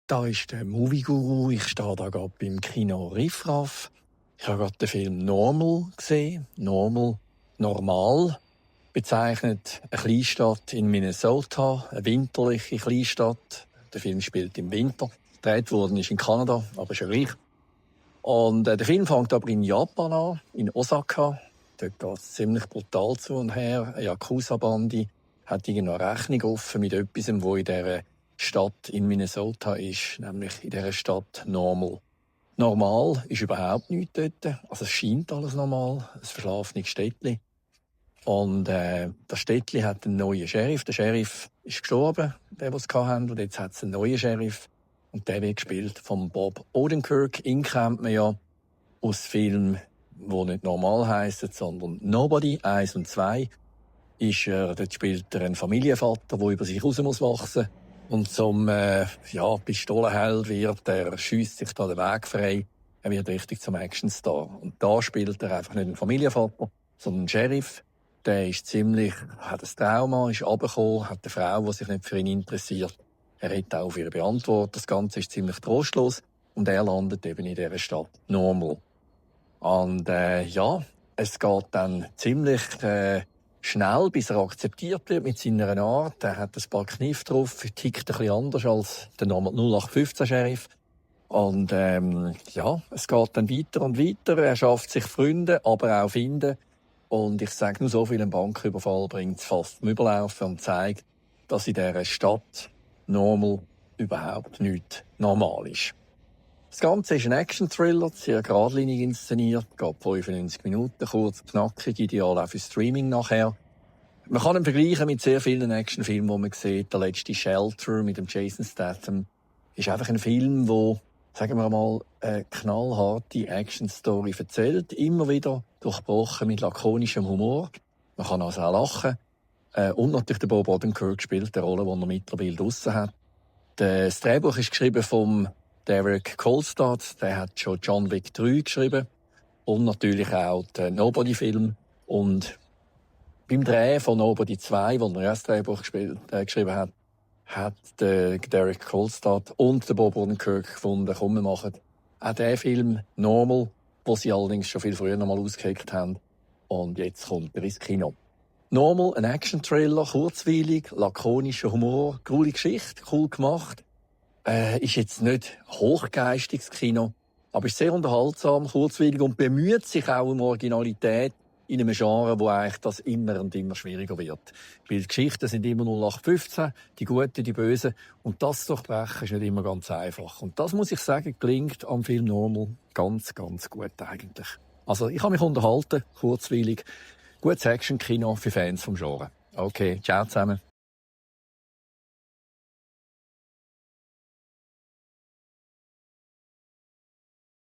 Da ist der Movie Guru. Ich stehe da gerade beim Kino Riffraff. Ich habe gerade den Film Normal gesehen. Normal, normal, bezeichnet eine Kleinstadt in Minnesota, eine winterliche Kleinstadt. Der Film spielt im Winter. Gedreht worden ist in Kanada, aber schon gleich. Und der Film fängt aber in Japan an, in Osaka. Dort geht es ziemlich brutal zu und her. Eine Yakuza-Bande hat irgendeine Rechnung offen mit etwas, wo in dieser Stadt in Minnesota ist, nämlich in dieser Stadt Normal. Normal ist überhaupt nichts dort. Also es scheint alles normal, ein verschlafenes Städtchen. Und das Städtchen hat einen neuen Sheriff. Der Sheriff ist gestorben, der es hatten. Und jetzt hat es einen neuen Sheriff. Und der wird gespielt von Bob Odenkirk. Ihn kennt man ja aus Filmen, die nicht normal heissen, sondern Nobody 1 und 2. Dort spielt er einen Familienvater, der über sich raus muss wachsen. Und zum Pistolenheld wird, der schiesst sich da den Weg frei. Er wird richtig zum Actionstar. Und da spielt er einfach nicht einen Familienvater, sondern einen Sheriff. Der ist hat ein Trauma, ist runtergekommen, hat eine Frau, die sich nicht für ihn interessiert. Er redet auch auf ihre Beantwortung. Das Ganze ist ziemlich trostlos. Und er landet eben in dieser Stadt Normal. Und es geht dann ziemlich schnell, bis er akzeptiert wird mit seiner Art. Er hat ein paar Kniffe drauf, tickt ein bisschen anders als der 0815-Sheriff. Und es geht dann weiter und weiter. Er schafft sich Freunde, aber auch Finden. Und ich sage nur so viel, ein Banküberfall bringt es fast zum Überlaufen und zeigt, dass in dieser Stadt Normal überhaupt nicht normal ist. Das Ganze ist ein Action-Thriller, sehr geradlinig inszeniert, geht 95 Minuten, kurz, knackig, ideal auch für Streaming nachher. Man kann ihn vergleichen mit sehr vielen Actionfilmen, die man sieht. Der letzte Shelter mit dem Jason Statham ist einfach ein Film, wo, sagen wir mal, eine knallharte Action-Story erzählt, immer wieder durchbrochen mit lakonischem Humor. Man kann also auch lachen. Und natürlich der Bob Odenkirk spielt eine Rolle, die er mittlerweile draussen hat. Das Drehbuch ist geschrieben vom Derek Kolstad, der hat schon John Wick 3 geschrieben. Und natürlich auch den Nobody-Film. Und beim Dreh von Nobody 2, wo er das Drehbuch geschrieben hat, hat der Derek Kolstad und der Bob Odenkirk gefunden, komm, wir machen auch den Film Normal, wo sie allerdings schon viel früher noch mal ausgeheckt haben. Und jetzt kommt er ins Kino. Normal, ein Action-Thriller, kurzweilig, lakonischer Humor, coole Geschichte, cool gemacht. Ist jetzt nicht hochgeistiges Kino, aber ist sehr unterhaltsam, kurzweilig und bemüht sich auch um Originalität in einem Genre, wo eigentlich das immer und immer schwieriger wird. Weil die Geschichten sind immer 0815, die Guten, die Bösen. Und das zu durchbrechen ist nicht immer ganz einfach. Und das, muss ich sagen, gelingt am Film Normal ganz, ganz gut eigentlich. Also ich habe mich unterhalten, kurzweilig. Gutes Action-Kino für Fans vom Genre. Okay, ciao zusammen.